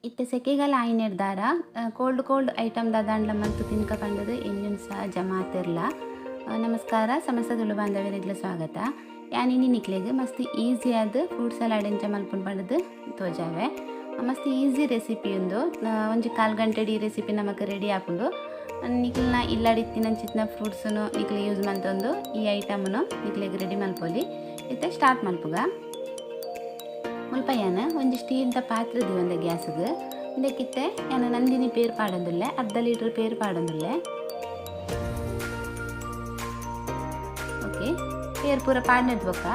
ಇತ್ತೆ ಸೆಕೆಗಾಲ ಆಯಿನೆಡ್ದಾರ cold cold item ದಾದಾಂಡ್ಲ ಮಲ್ತು ತಿನ್ಕ ಪಂಡದು ಎಂಜುನ್ ಸಹ ಜಮಾತಿರ್ಲ. ನಮಸ್ಕಾರ ಸಮಸ್ತ ತುಳು ಬಾಂಧವರಿಗ್ಲ ಸ್ವಾಗತ. ಯಾನ್ ಇನಿ ನಿಕ್ಲೆಗ್ ಮಸ್ತ್ ಈಸಿ ಆದ್ ಫ್ರೂಟ್ ಸಲಾಡ್ ಎಂಚ ಮಲ್ಪುನು ಪಂಡದು ತೋಜಾವೆ. ಮಸ್ತ್ ಈಸಿ ರೆಸಿಪಿ ಉಂದು. ಒಂಜಿ ಕಾಲ್ ಗಂಟೆಡ್ ಈ ರೆಸಿಪಿ ನಮಕ್ ರೆಡಿ ಆಪುಂಡು. ನಿಕ್ಲ್ನ ಇಲ್ಲಡಿತ್ತಿನಂಚಿತ್ತಿನ ಫ್ರೂಟ್ಸ್ನು ನಿಕ್ಲು ಯೂಸ್ ಮಲ್ತೊಂದು ಈ ಐಟಮ್ನು ನಿಕ್ಲೆಗ್ ರೆಡಿ ಮಲ್ಪೊಲಿ. ಇತ್ತೆ ಸ್ಟಾರ್ಟ್ ಮಲ್ಪುಗ. ಮುಲ್ಪ ಯಾನ್ ಒಂಜಿ ಸ್ಟೀಲ್ದ ಪಾತ್ರೆ ದೀವಂದೆ ಗ್ಯಾಸ್ಗ್. ಇಂದಕ್ಕಿತ್ತೆ ಯಾನ್ ನಂದಿನಿ ಪೇರು ಪಾಡೊಂದುಲ್ಲೆ, ಅರ್ಧ ಲೀಟರ್ ಪೇರು ಪಾಡೊಂದುಲ್ಲೆ. ಓಕೆ, ಪೇರು ಪೂರ ಪಾಡ್ನೆದ್ ಬೊಕ್ಕ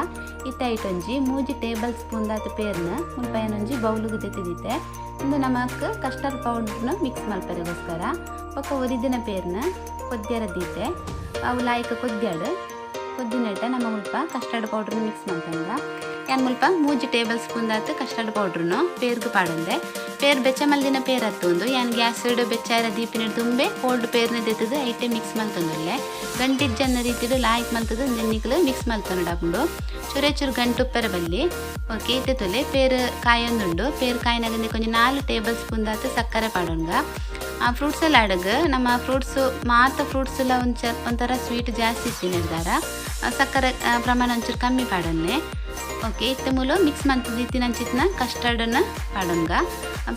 ಇತ್ತೆ ಐಟೊಂಜಿ 3 ಟೇಬಲ್ ಸ್ಪೂನ್ ದಾತ್ ಪೇರ್ನ ಮುಲ್ಪ ಯಾನೊಂಜಿ ಬೌಲುಗು ದೆತ್ತಿದಿತ್ತೆ. ಉಂದು ನಮಕ್ ಕಸ್ಟರ್ಡ್ ಪೌಡರ್ನ ಮಿಕ್ಸ್ ಮಲ್ಪೆರೆಗೋಸ್ಕರ. ಬೊಕ್ಕ ಒರಿದಿನ ಪೇರ್ನ ಕೊದ್ಯರ ದೀತೆ, ಅವು ಲಾಯ್ಕ ಕೊದ್ಯಾಡು. ಕೊದ್ದಿನೆಟ ನಮ್ಮ ಮುಲ್ಪ ಕಸ್ಟರ್ಡ್ ಪೌಡರ್ನ ಮಿಕ್ಸ್ ಮಲ್ತೊಂದ. ಯಾನ್ ಮುಲ್ಪ 3 ಟೇಬಲ್ ಸ್ಪೂನ್ ದಾತ್ ಕಸ್ಟರ್ಡ್ ಪೌಡ್ರನ್ನು ಪೇರ್ಗ್ ಪಾಡೊಂದೆ. ಪೇರ್ ಬೆಚ್ಚ ಮಲ್ದಿನ ಪೇರ್ ಅತ್ತುಂದು. ಯಾನ್ ಗ್ಯಾಸ್ಡ್ ಬೆಚ್ಚಾರ ದೀಪಿನ ದುಂಬೆ ಕೋಲ್ಡ್ ಪೇರ್ನ ದೆತ್ತದು ಐಟೆ ಮಿಕ್ಸ್ ಮಲ್ತೊಂದುಲ್ಲೆ. ಗಂಟಿಜ್ಜನ್ನ ರೀತಿಡ್ ಲಾಯ್ಕ್ ಮಲ್ತದು ನಿಕ್ಲು ಮಿಕ್ಸ್ ಮಲ್ತೊಂಡು ಚೂರೆ ಚೂರು ಗಂಟು ಉಪ್ಪೆರೆ ಬಲ್ಲಿ. ಓಕೆ, ಇತ್ತೆ ತುಲೆ ಪೇರು ಕಾಯೊಂದುಂಡು. ಪೇರು ಕಾಯಿನಾಗ ಕೊಂಚ 4 ಟೇಬಲ್ ಸ್ಪೂನ್ ದಾತ್ ಸಕ್ಕರೆ ಪಾಡೊಂಗ. ಆ ಫ್ರೂಟ್ಸ್ ಸಲಾಡ್ಗ್ ನಮ್ಮ ಫ್ರೂಟ್ಸು ಮಾತ ಫ್ರೂಟ್ಸ್ ಎಲ್ಲ ಒಂಥರ ಸ್ವೀಟ್ ಜಾಸ್ತಿ ಇತ್ತಿನೆಡ್ದಾರ ಸಕ್ಕರೆ ಪ್ರಮಾಣ ಒಂಚೂರು ಕಮ್ಮಿ ಪಾಡೊನ್ನೆ. ಓಕೆ, ಇತ್ತೆ ಮೂಲು ಮಿಕ್ಸ್ ಮಲ್ತದು ಇತ್ತಿನಂಚಿತ್ತಿನ ಕಸ್ಟರ್ಡನ್ನು ಪಾಡೊನ್ಗ.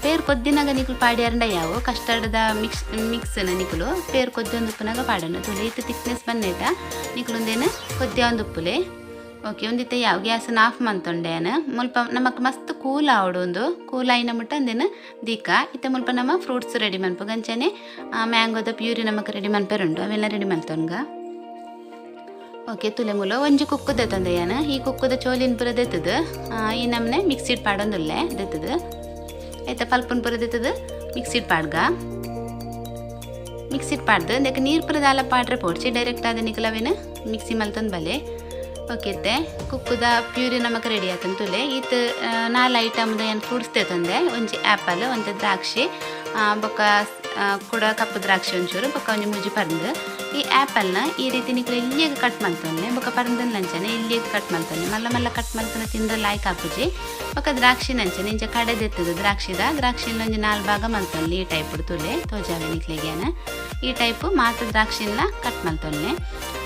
ಪೇರು ಕೊದ್ದಿನಾಗ ನಿಕುಲು ಪಾಡ್ಯಾರಂಡ ಯಾವು ಕಸ್ಟರ್ಡ್ದ ಮಿಕ್ಸ್ ಮಿಕ್ಸ್ನ ನಿಕುಲು ಪೇರು ಕೊದ್ದೊಂದು ಉಪ್ಪುನಾಗ ಪಾಡೊನು. ತುಲೆ ಇತ್ತೆ ತಿಕ್ನೆಸ್ ಬಂದೇಟ ನಿಕುಲೊಂದೇನು ಕೊದ್ಯ ಒಂದು ಉಪ್ಪುಲೆ. ಓಕೆ, ಒಂದಿತ್ತೆ ಯಾವ ಗ್ಯಾಸನ್ನು ಆಫ್ ಮಂತೊಂಡೆ. ಮುಲ್ಪ ನಮಕ್ ಮಸ್ತ್ ಕೂಲ್ ಆವಡು. ಒಂದು ಕೂಲ್ ಆಯಿನ ಮುಟ್ಟ ಅಂದೇನು ದೀಕ. ಇತ್ತೆ ಮುಲ್ಪ ನಮ್ಮ ಫ್ರೂಟ್ಸ್ ರೆಡಿ ಮನ್ಪುಗ. ಅಂಚನೆ ಮ್ಯಾಂಗೋದ ಪ್ಯೂರಿ ನಮಕ್ ರೆಡಿ ಮನ್ಪೆರುಂಡು, ಅವೆಲ್ಲ ರೆಡಿ ಮಲ್ತೊನ್ಗ. ಓಕೆ, ತುಲೆ ಮೂಲ ಒಂಜಿ ಕುಕ್ಕುದ ತಂದೆ ಯಾನ್ ಈ ಕುಕ್ಕುದ ಚೋಲಿನ ಪೂರ ದೆತ್ತದು ಈ ನಮ್ಮನೆ ಮಿಕ್ಸಿಡ್ ಪಾಡೊಂದುಲ್ಲೆ ದೆತ್ತದು. ಆಯ್ತಾ, ಪಲ್ಪನ್ ಪೂರ ದೆತ್ತದು ಮಿಕ್ಸಿಡ್ ಪಾಡ್ಗ. ಮಿಕ್ಸಿಡ್ ಪಾಡ್ದು ಇಂದಕ್ಕೆ ನೀರು ಪೂರ ದಾಲ ಪಾಡ್ರೆ ಪೋಡ್ಚಿ, ಡೈರೆಕ್ಟ್ ಆದ ನಿಕಲವೇನು ಮಿಕ್ಸಿ ಮಲ್ತೊಂದು ಬಲೆ. ಓಕೆ, ಇತ್ತೆ ಕುಕ್ಕುದ ಪ್ಯೂರಿ ನಮಕ್ ರೆಡಿ ಆತಂದು ತುಲೆ. ಈತ್ 4 ಐಟಮ್ದ ಏನು ಫ್ರೂಟ್ಸ್ ತಂದೆ. ಒಂಜಿ ಆ್ಯಪಲ್, ಒಂತೆ ದ್ರಾಕ್ಷಿ, ಬೊಕ್ಕ ಕೂಡ ಕಪ್ಪು ದ್ರಾಕ್ಷಿ ಒಂಚೂರು, ಬೊಕ್ಕ ಒಂಜಿ ಮುಜಿ ಪರ್ಂದು. ಈ ಆ್ಯಪಲ್ನ ಈ ರೀತಿ ನಿಕ್ಲು ಎಲ್ಲಿಗೆ ಕಟ್ ಮಲ್ತೊನ್ನೆ. ಬೊಕ್ಕ ಪರ್ಂದನ್ ಲಂಚನೆ ಎಲ್ಲಿಗೆ ಕಟ್ ಮಲ್ತೊನ್ನೆ. ಮಲ್ಲ ಮಲ್ಲ ಕಟ್ ಮಲ್ತೊಂದು ತಿಂದ್ರೆ ಲಾಯ್ಕ್ ಆಪುಜಿ. ಬೊಕ್ಕ ದ್ರಾಕ್ಷಿ ನಂಚನೆ ಇಂಚ ಕಡೆ ದೆತ್ತದು ದ್ರಾಕ್ಷಿದ ದ್ರಾಕ್ಷಿನ ಒಂಜಿ 4 ಭಾಗ ಮಲ್ತೊನ್ನೆ ಈ ಟೈಪ್ ತುಲೆ ತೋಜಾವೆ ನಿಕ್ಲೆಗ್ಯಾನ. ಈ ಟೈಪ್ ಮಾತ್ರ ದ್ರಾಕ್ಷಿನ ಕಟ್ ಮಲ್ತೊನ್ನೆ.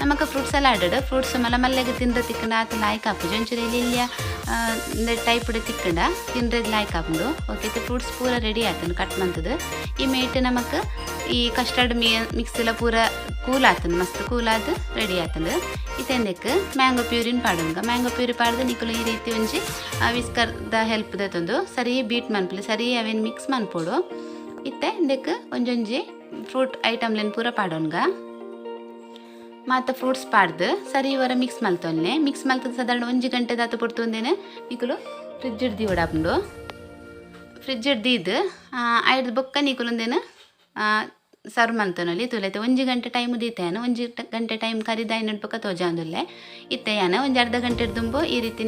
ನಮಕ್ ಫ್ರೂಟ್ಸ್ ಎಲ್ಲ ಅಡ್ಡು ಫ್ರೂಟ್ಸ್ ಮಲ್ಲ ಮಲ್ಲೆಗೆ ತಿಂದ್ರೆ ತಿಕ್ಕಂಡ ಆತ ಲಾಯ್ಕ್ ಆಪುಜಿ. ಒಂಚೂರು ಎಲ್ಲಿ ಟೈಪ್ ತಿಕ್ಕಂಡ ತಿಂದ್ರೆ ಲಾಯ್ಕ್ ಆಪುಂಡು. ಓಕೆ, ಫ್ರೂಟ್ಸ್ ಪೂರ ರೆಡಿ ಆತನು ಕಟ್ ಮಂತದು. ಈ ಮೇಟ್ ನಮಕ್ ಈ ಕಸ್ಟರ್ಡ್ ಮಿಕ್ಸ್ ಎಲ್ಲ ಪೂರ ಕೂಲ್ ಆತನು, ಮಸ್ತ್ ಕೂಲ್ ಆದ್ ರೆಡಿ ಆತಂದು. ಇತ್ತೆಂದಕ್ಕೆ ಮ್ಯಾಂಗೋ ಪ್ಯೂರಿನ್ ಪಾಡೊಂಗ. ಮ್ಯಾಂಗೋ ಪ್ಯೂರಿ ಪಾಡ್ದು ನಿಕುಲು ಈ ರೀತಿ ಒಂಜಿ ವಿಸ್ಕರ್ದ ಹೆಲ್ಪ್ ದೆತ್ತೊಂದು ಸರಿ ಬೀಟ್ ಮನ್ಪುಲೆ, ಸರಿ ಅವೇನು ಮಿಕ್ಸ್ ಮನ್ಪೊಡು. ಇತ್ತೆ ಇಂದಕ್ಕೆ ಒಂಜೊಂಜಿ ಫ್ರೂಟ್ ಐಟಮ್ಲೆನ್ ಪೂರ ಪಾಡೊನ್ಗ. ಮಾತ ಫ್ರೂಟ್ಸ್ ಪಾಡ್ದು ಸರಿ ಇವರ ಮಿಕ್ಸ್ ಮಲ್ತೊನ್ನೆ. ಮಿಕ್ಸ್ ಮಲ್ತದ ಸಾಧಾರಣ 1 ಗಂಟೆ ದಾತು ಪೊರ್ತುಂದೇನೆ ನಿಕುಲು ಫ್ರಿಜ್ ದೀವಡಾಪುಂಡು. ಫ್ರಿಜ್ ದೀದ್ ಐದು ಬೊಕ್ಕ ನಿಕುಲುಂದೇನು ಸರ್ವ್ ಮಲ್ತೊನೊಲಿ. ತುಲೈತೆ 1 ಗಂಟೆ ಟೈಮ್ ದೀತೆನು. 1 ಗಂಟೆ ಟೈಮ್ ಕರಿದಾಯಿನ ಬೊಕ್ಕ ತೋಜಾಂದುಲ್ಲೆ. ಇತ್ತೆ ಯಾನ ಒಂಜಿ ಅರ್ಧ ಗಂಟೆ ದುಂಬು ಈ ರೀತಿ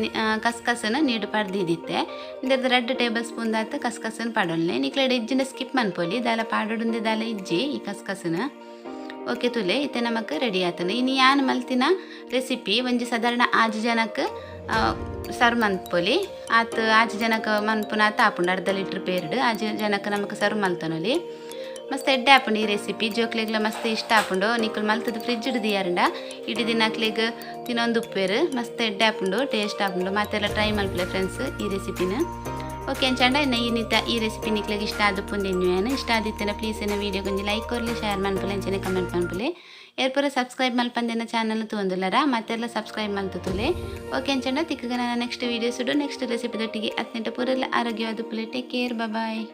ಕಸ್ಕಸನ್ನು ನೀಡು ಪಾಡ್ದಿದ್ದಿತ್ತೆ. ಇಂದೆರ್ದ 2 ಟೇಬಲ್ ಸ್ಪೂನ್ ದಾತ್ ಕಸ್ಕಸನ್ನು ಪಾಡೊನ್ನೆ. ನಿಕ್ಲೆಡ್ ಇಜ್ಜಿನ ಸ್ಕಿಪ್ ಮನ್ಪೊಲಿ, ದಾಲ ಪಾಡೊಡುಂದೆ ದಾಲ ಇಜ್ಜಿ ಈ ಕಸ್ಕಸನ್ನು. ಓಕೆ, ತುಲೆ ಇತ್ತೆ ನಮಕ್ ರೆಡಿ ಆತನು. ಇನಿ ಯಾನ್ ಮಲ್ತಿನ ರೆಸಿಪಿ ಒಂಜಿ ಸಾಧಾರಣ 6 ಜನಕ್ಕೆ ಸರ್ವ್ ಮನ್ಪೊಲಿ. ಆತ್ 6 ಜನಕ್ಕೆ ಮನ್ಪುನ ಆತ ಆಪುಂಡು. ಅರ್ಧ ಲೀಟ್ರ್ ಪೇರ್ಡ್ 6 ಜನಕ್ಕೆ ನಮಕ್ ಸರ್ವ್ ಮಲ್ತೊನೊಲಿ. ಮಸ್ತ್ ಎಡ್ಡೆ ಆಪುಂಡು ಈ ರೆಸಿಪಿ. ಜೋಕ್ಲೆಗ್ಲ ಮಸ್ತ್ ಇಷ್ಟ ಆಪುಂಡು. ನಿಕುಲು ಮಲ್ತದ ಫ್ರಿಜ್ ದಿಯಾರಂಡ ಇಡೀ ದಿನಕ್ಲೆಗ್ ತಿನ್ನೊಂದು ಉಪ್ಪೇರು. ಮಸ್ತ್ ಎಡ್ಡೆ ಆಪುಂಡು, ಟೇಸ್ಟ್ ಆಪುಂಡು. ಮತ್ತೆಲ್ಲ ಟ್ರೈ ಮಲ್ಪಲೆ ಫ್ರೆಂಡ್ಸ್ ಈ ರೆಸಿಪಿನ. ಓಕೆ ಅಂಚಾಂಡ ಇನ್ನ ಈ ನಿತ ಈ ರೆಸಿಪಿ ನಿಕ್ಲೆಗ್ ಇಷ್ಟ ಆದಪುಂದು ಎನ್ನುವೇನು. ಇಷ್ಟ ಆದಿತ್ತನ ಪ್ಲೀಸ್ ಎನ್ನ ವೀಡಿಯೋ ಕೊಂಚ ಲೈಕ್ ಕೊರ್ಲೆ, ಶೇರ್ ಮನ್ಪುಲೆ, ಅಂಚನೆ ಕಮೆಂಟ್ ಮನ್ಪುಲೆ. ಏರ್ಪುರ ಸಬ್ಸ್ಕ್ರೈಬ್ ಮಲ್ಪಂದೆನ ಚಾನಲ್ ತೂವೊಂದುಲ್ಲರ ಮತ್ತೆಲ್ಲ ಸಬ್ಸ್ಕ್ರೈಬ್ ಮಲ್ತುತುಲೆ. ಓಕೆ ಅಂಚಾಂಡ ತಿಕ್ಕಗ ನನ್ನ ನೆಕ್ಸ್ಟ್ ವೀಡಿಯೋಸ್ ನೆಕ್ಸ್ಟ್ ರೆಸಿಪಿ ದೊಟ್ಟಿಗೆ. ಅತ್ನೆಂಟ ಪೂರೆಲ್ಲ ಆರೋಗ್ಯವಾದ ಪುಲೆ. Take care, bye.